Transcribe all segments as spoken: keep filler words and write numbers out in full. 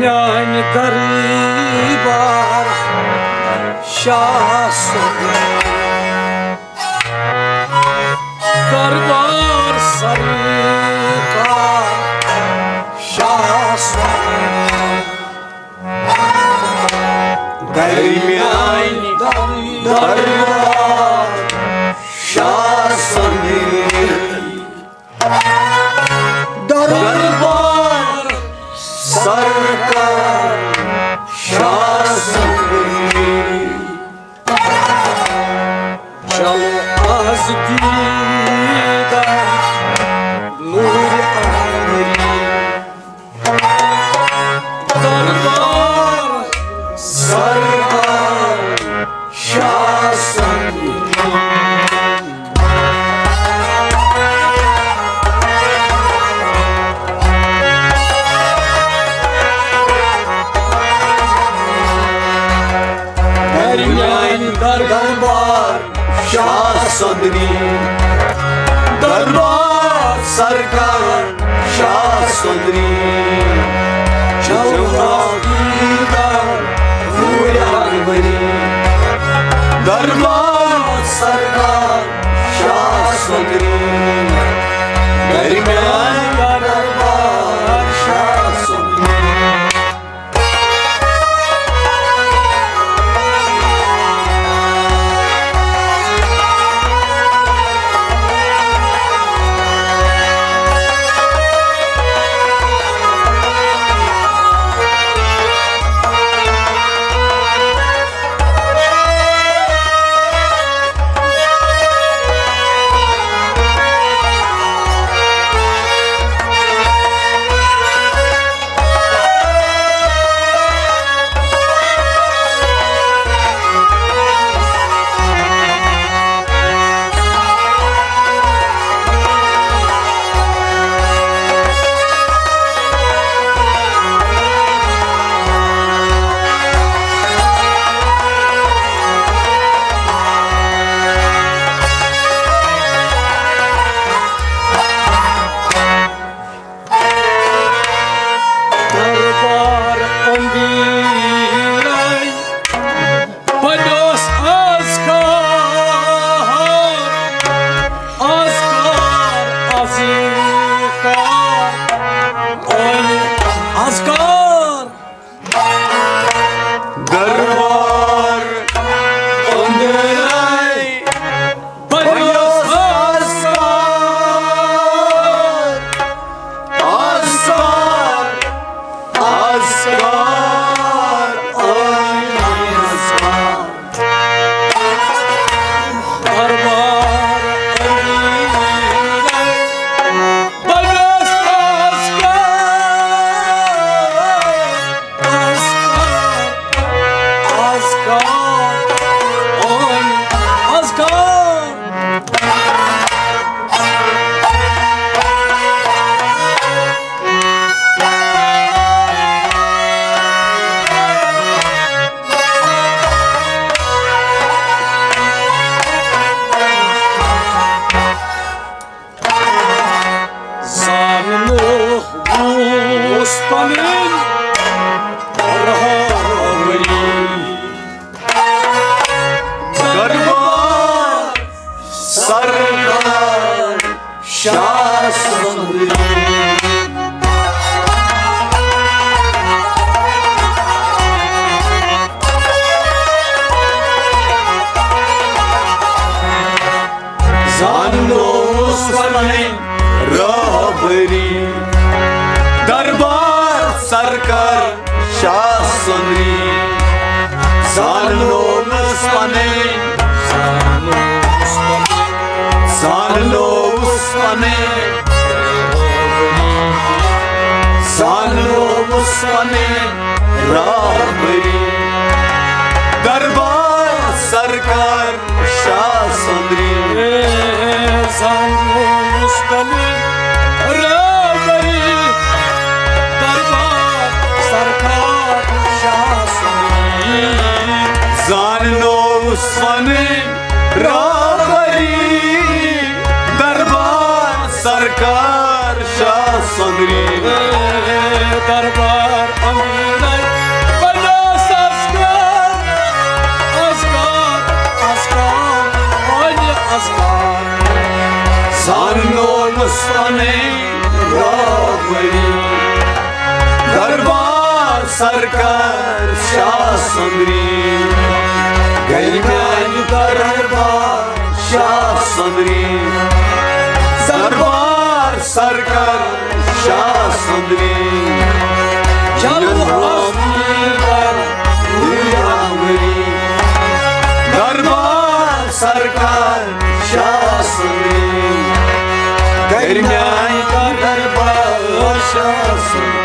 میانہِ دربار شاہ صٲب، دربار سرکار شاہ صٲب، درمیانہِ دربار شاہ صٲب۔ دربار سرکار شاہ صٲب۔ چلو از دیدار نور انوری۔ دربار سرکار شاہ صٲب۔ درمیان دربار شاہ صدری، دربار سرکار شاہ صدری، چلو دیدار نور انوری۔ دربار سرکار شاہ صدری، درمیان دربار شاہ صدری۔ دربار أنٛدرے بنیوس اذکار، اذکار، اذکار، اذکار۔ دربار أنٛدرے بنیوس اذکار، اذکار، اذکار، اذکار۔ دربار أنٛدرے بنیوس اذکار۔ اذکار، اذکار، اوے اذکار۔ زاننووُس پنٕنۍ راہبری۔ دربار سرکار شاہ صدری۔ زاننووُس پنٕنۍ راہبری، دربار سرکار شاہ صدری۔ زاننووُس پنٕنۍ، زاننووُس پنٕنۍ، زاننووُس پنٕنۍ راہبری، دربار سرکار شاہ صدری۔ اے زاننووُس پنٕنۍ راہبری، دربار سرکار شاہ صدری۔ زاننووُس پنٕنۍ راہبری، دربار سرکار شاہ صدری۔ اے دربار امیر دربار سرکار شاہ سُنٛدری، گرِ میانہِ دربار شاہ سُنٛدری، دربار سرکار شاہ سُنٛدری۔ چلو دربار سرکار شاہ سُنٛدری، گرِ میانہِ دربار شاہ سُنٛدری۔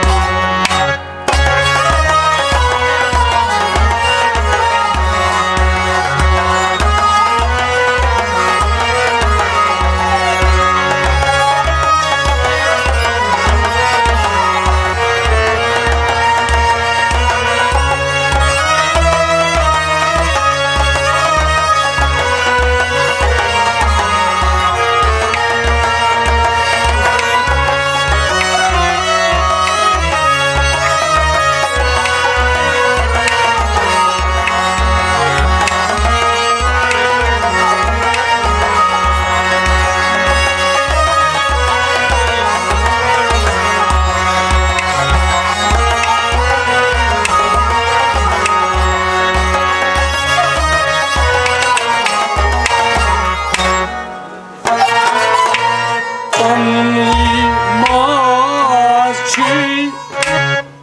پننی ماز چھی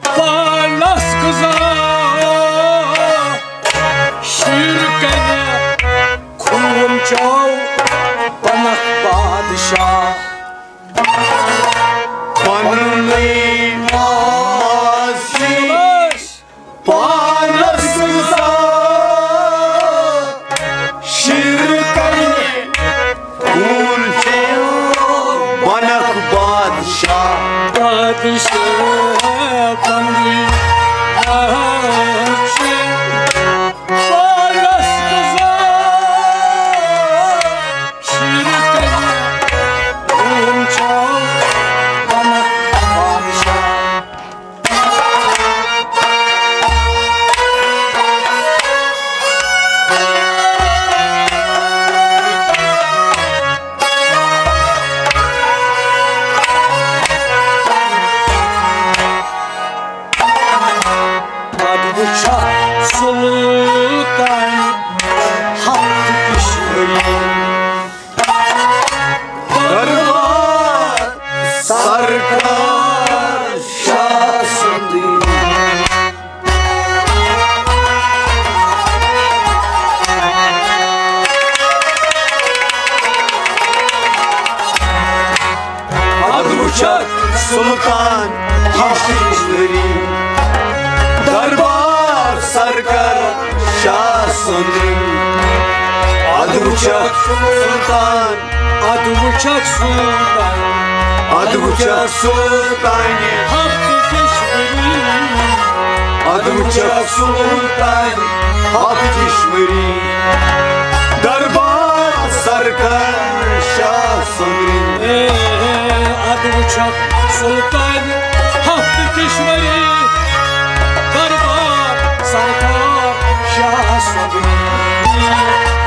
پانس غذا، شیر کنہِ خوٗن چو بنکھ بادشاہ۔ پننی ماز چھی پانس غذا، شیر کنہِ خوٗن چو بنکھ بادشاہ۔ بادشاہ بنگی آچے پانس غذا، شیر کنہِ خوٗن چو بنکھ بادشاہ۔ پتہٕ وٕچھکھ سُلطان ہفتہٕ کِس ؤری۔ دربار سرکار شاہ سُنٛدٕے۔ ادٕ وٕچھکھ سُلطان ہفتہٕ کِس ؤری۔ دربار سرکار شاہ سُنٛدٕے۔ ادٕ وٕچھکھ سُلطان، ادٕ وٕچھکھ سُلطان، ادٕ وٕچھکھ سُلطان ہفتہٕ کِس ؤری۔ ادٕ وٕچھکھ سُلطان ہفتہٕ کِس ؤری۔ دربار سرکار شاہ سُنٛدٕے۔ اے، ادٕ وٕچھکھ سُلطان ہفتہٕ کِس ؤری۔ دربار سرکار شاہ سُنٛدٕے۔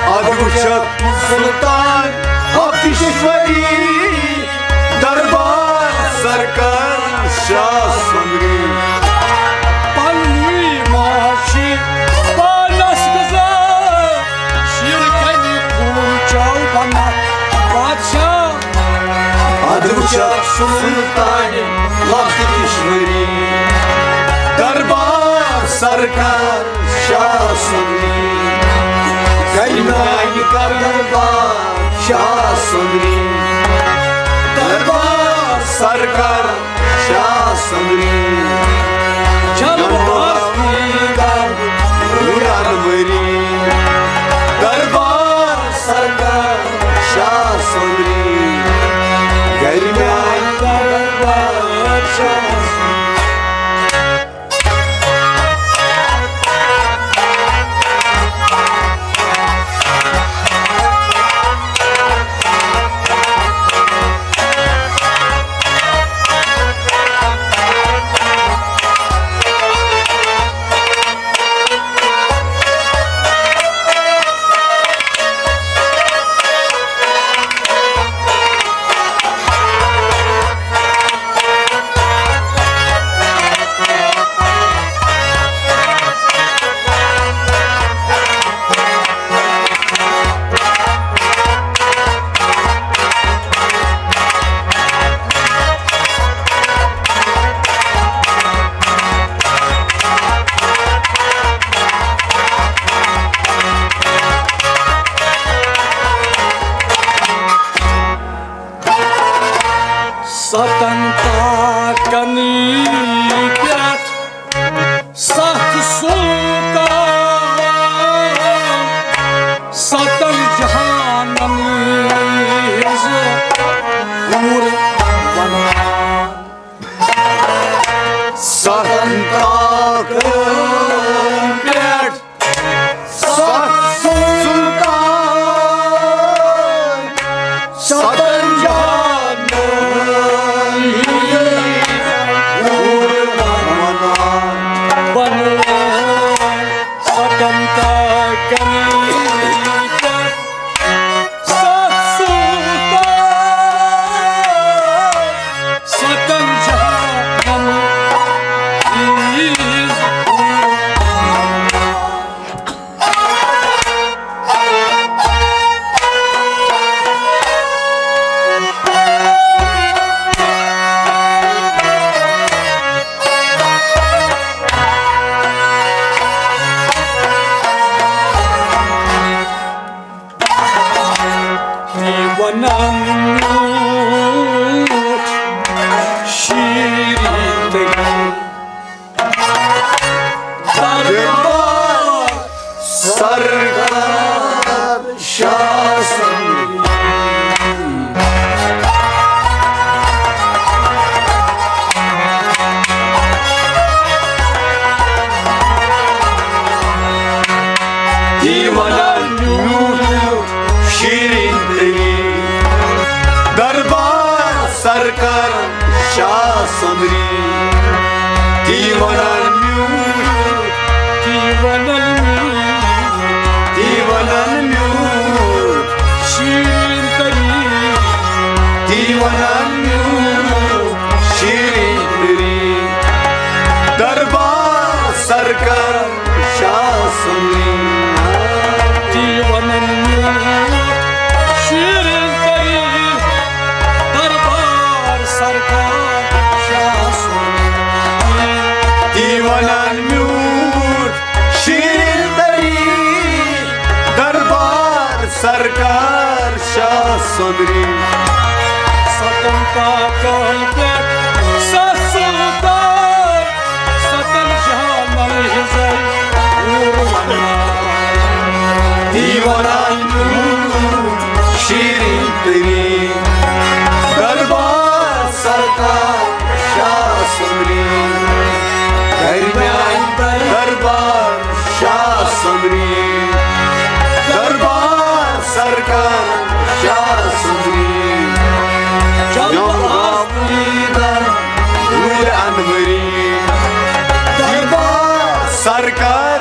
ادٕ وٕچھکھ سُلطان ہفتہٕ کِس ؤری۔ دربار سرکار شاہ سُنٛدٕے۔ پننی ماز چھی پانس غذا، شیر کنہِ خوٗن چو بنکھ بادشاہ۔ ادٕ وٕچھکھ سُلطان ہفتہٕ کِس ؤری۔ دربار سرکار شاہ سُنٛدٕے۔ کلمہٕ دربار شاہ سُنٛدٕے۔ دربار سرکار شاہ سُنٛدٕے۔ جنم ؤری۔ دربار سرکار شاہ سُنٛدٕے۔ گرِ میانہِ دربار شاہ سُنٛدٕے۔ ستن طاقن پٮ۪ٹھ ستھ سلطان، ستن جہانن ہٕنٛدۍ وُر ونان۔ ونان ستن طاقن پٮ۪ٹھ ستھ سلطان، ستن جہانن ہٕنٛدۍ وُر ونان۔ ونان میوٗٹھ شیٖرِتھ دربار سرکار شاہ سمری۔ تی ونان میوٗٹھ میوٗٹھ شیٖرِن تٔری، دربار سرکار شاہ سمری۔ تی ونان میوٗٹھ، تی ونان میوٗٹھ، تی ونان میوٗٹھ شیٖرِن تٔری، تی ونان میوٗٹھ شیٖرِن تٔری، دربار سرکار شاہ سمری۔ تی ونان میوٗٹھ شیٖرِن تٔری، دربار سرکار شاہ سمری۔ تی ونان میوٗٹھ شیٖرِن تٔری، دربار سرکار شاہ سمری۔ ستن طاقن پٮ۪ٹھ ستھ سلطان، ستن جہانن ہٕنٛدۍ وُر ونان۔ تی ونان میوٗٹھ شیٖرِن تٔری، دربار سرکار شاہ سمری۔ کر میانہِ دربار شاہ سمری، دربار سرکار شاہ سمری۔ جم آفریدہ نور انوری، دربار سرکار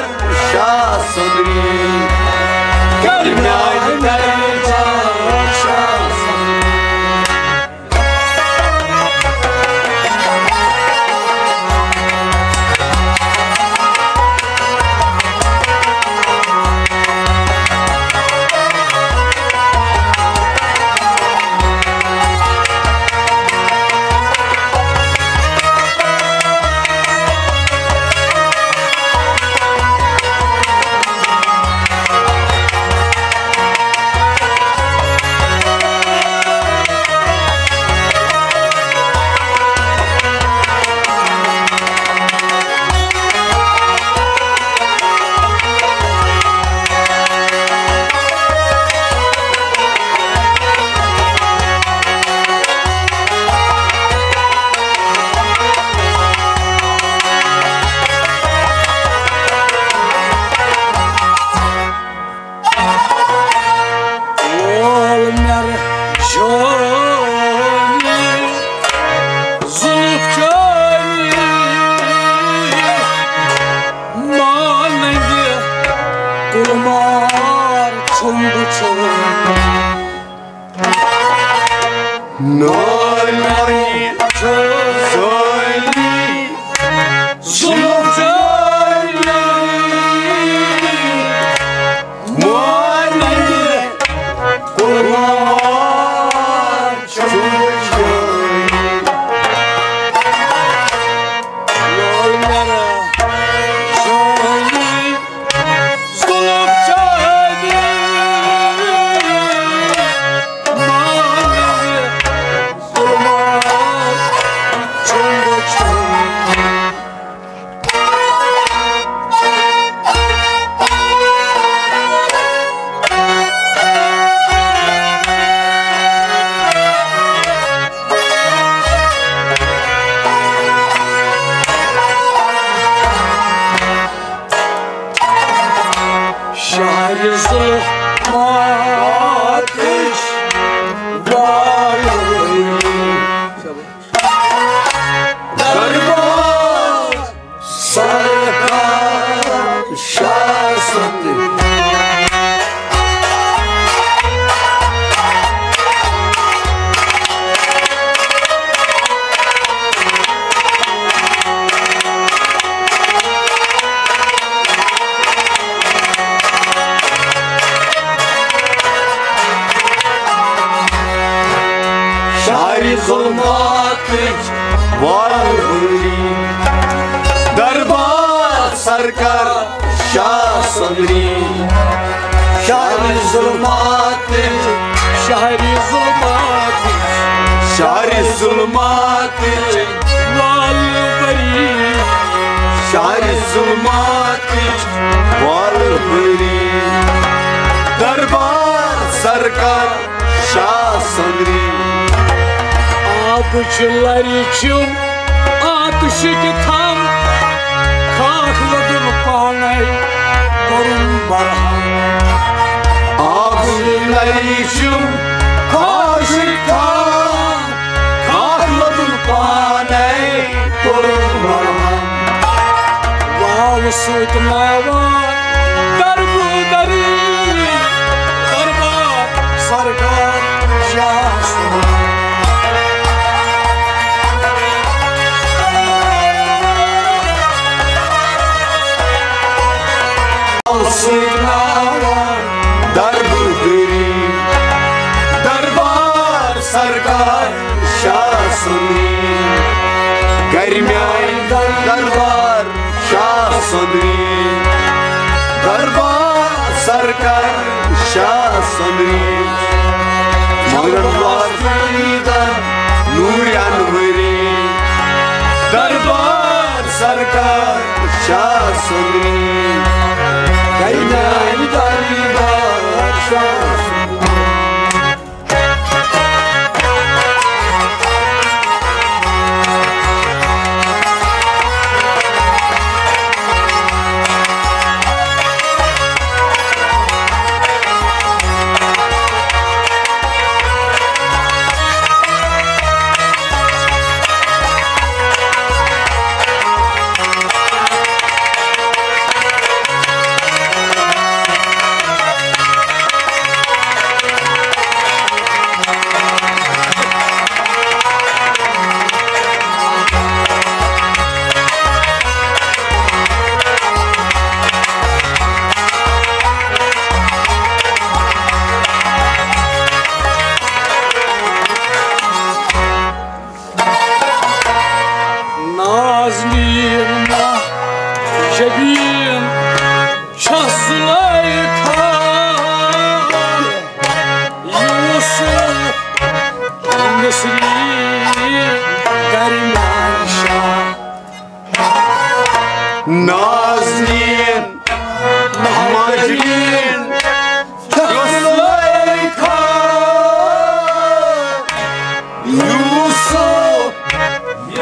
شاہ سمری۔ کر میانہِ دربار شاہ سمری۔ ظلماتٕچ والہٕ ؤری۔ دربار سرکار شاہ صدری، شہر ظلماتٕچ، شہر ظلماتٕچ، شہر ظلماتٕچ والہٕ ؤری، شہر ظلماتٕچ والہٕ ؤری۔ دربار سرکار شاہ صدری۔ آبٕچ لرِ چھِم آتشٕکۍ تھم، خاک لوٚدُن پانے کوٚرُن برہم۔ آبٕچ لرِ چھِم آتشٕکۍ تھم، خاک لوٚدُن پانے کوٚرُن برہم۔ واو سۭتۍ ناوان دربہٕ دری، دربار سرکار شاہ صدری۔ واو سۭتۍ ناوان دربہٕ دری، دربار سرکار شاہ صدری۔ گرِ میانہِ دربار شاہ صدری، دربار سرکار شاہ صدری۔ مگر وارثن نوٗرِ انوری، دربار سرکار شاہ صدری۔ گرِ میانہِ دربار شاہ صدری۔ نازنین ماہ جبین چھس زلیخا، یوسف مصری گرِ میانہِ شاہ۔ نازنین ماہ جبین چھس زلیخا، یوسف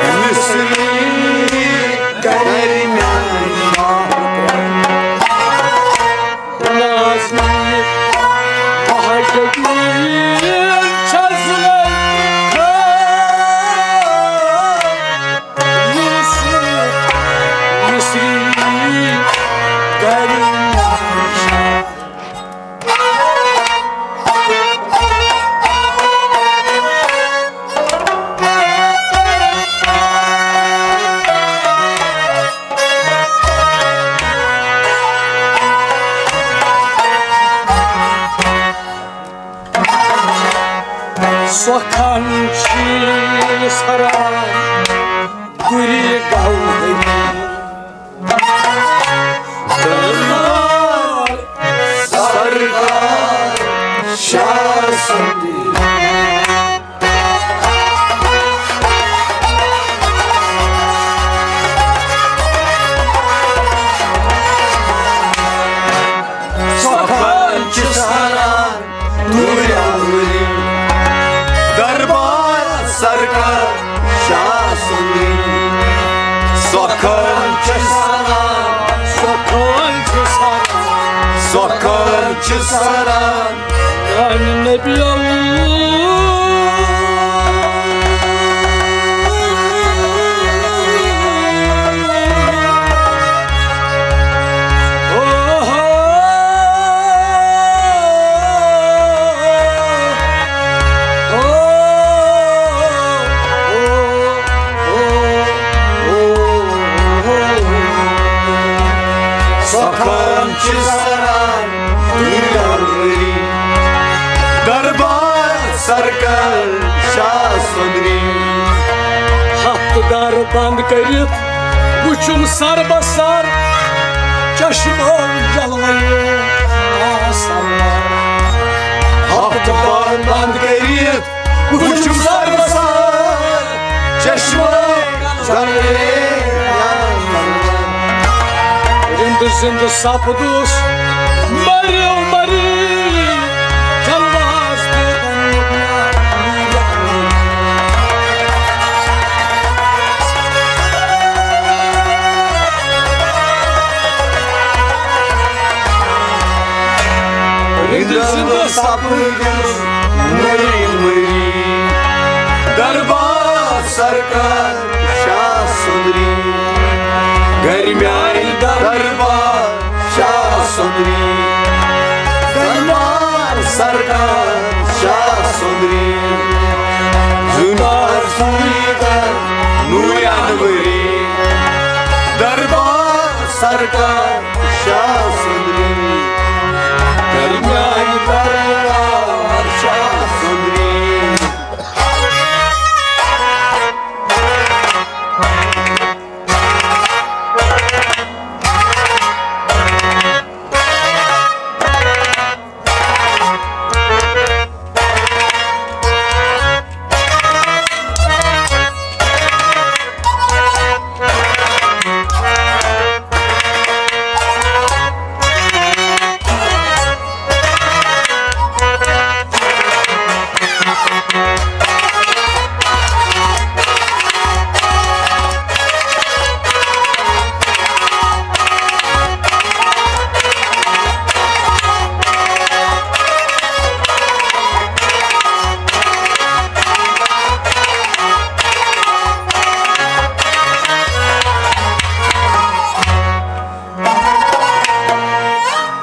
مصری گرِ میانہِ شاہ۔ نازنین ماہ جبین چھس زلیخا، یوسف مصری گرِ میانہِ شاہ۔ سۄکھان چھِ سران گُرِ گوہری۔ دربار سرکار شاہ صدری۔ سۄکھان چھِ سران نوٗرِ انوری، دربار سرکار شاہ صدری۔ سۄکھان چھِ سران، سۄکھان چھِ سران، سۄکھان چھِ سران۔ میانہِ نبی اللہ۔ سۄکھان چھِ سران دُنیا ؤری، دربار سرکار شاہ سُنٛدری۔ ہفتہٕ دار بنٛد کٔرِتھ وُچھُم سر بسر چشمو جلوے آ سرور۔ ہفتہٕ دار بنٛد کٔرِتھ وُچھُم سر بسر چشمو جلوے آ سرور۔ رِنٛدٕ زِنٛدٕ سپدُس مٔرِو مٔرِو، چلواس دیدن۔ رِنٛدٕ زِنٛدٕ سپدُس مٔرِو مٔرِو، دربار سرکار شاہ سُنٛدری۔ گرِ میانہِ دربار شاہ سُنٛدری۔ دربار سرکار شاہ سُنٛدری۔ زُنار سُنٛدری کر نوٗرِ انوری۔ دربار سرکار شاہ سُنٛدری۔ گرِ میانہِ دربار شاہ سُنٛدری۔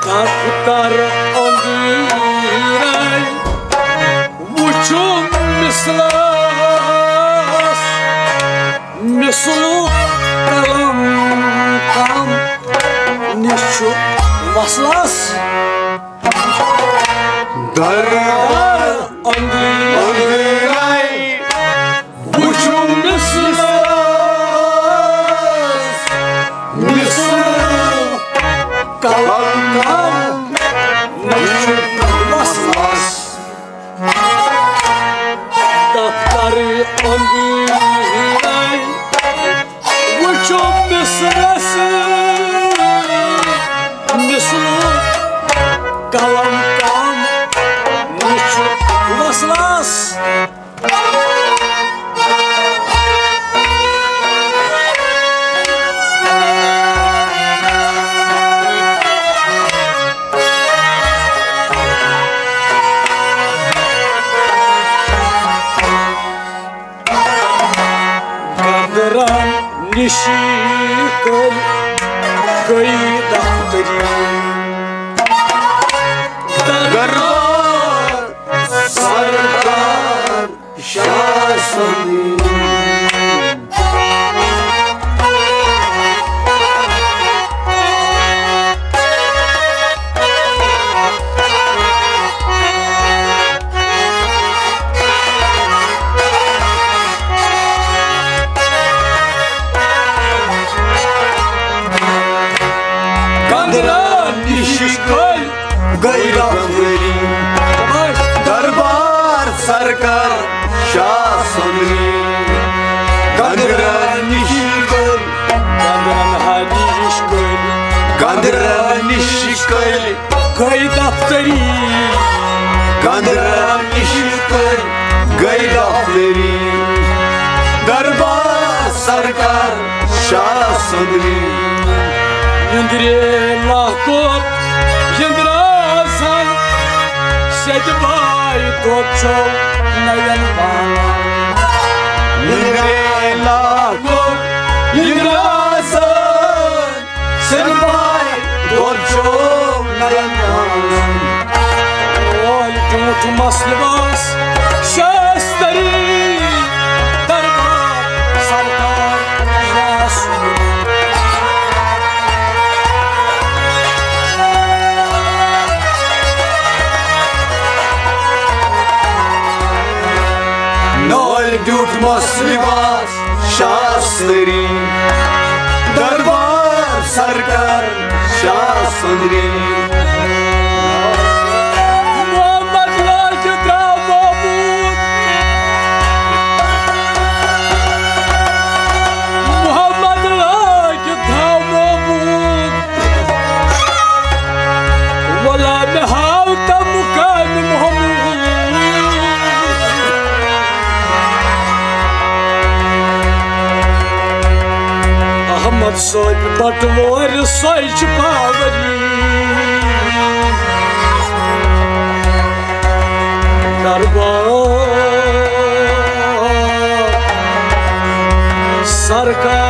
دفتر أنٛدرے وُچھُم مثلس، مثلُک قلم کم نِش چھُ وصلس۔ دربار أنٛدرے أنٛدرے وُچھُم مثلس، مثل قلم کم نِش چھُ وصلس۔ دفتر أنٛدرے وُچھُم مثلس، مثل قلم کم نِش چھُ وصلس۔ گندرن نِشی کٔلۍ گٔے دفتری۔ دربار سرکار شاہ سُنٛد۔ گندرن نِشی کٔلۍ گٔے دفتری۔ دربار سرکار شاہ سُنٛدری۔ گندرن نِشی کٔلۍ، گندرن ہا نِشی کٔلۍ، گندرن نِشی کٔلۍ گٔے دفتری۔ گندرن نِشی کٔلۍ گٔے دفتری۔ دربار سرکار شاہ سُنٛدری۔ یندرے لاکور یندرازن سیدِ بھائی دۄد چھو نین پانن۔ یندرے لاکور یندرازن سیدِ بھائی دۄد چھو نین پانن۔ اوے ٹوٹھ مسلہٕ باس شاستری دربار سرکار شاہ سُنٛد۔ لباس شاستری، دربار سرکار شاستری۔ محمد لٲگِتھ درٛاو معبود، محمد لٲگِتھ درٛاو معبود۔ ولا مےٚ ہاو تہٕ مُقامِ محمود۔ احمد صٲبۍ بٹہٕ وورِ سۄے چھِ پاوری۔ دربار سرکار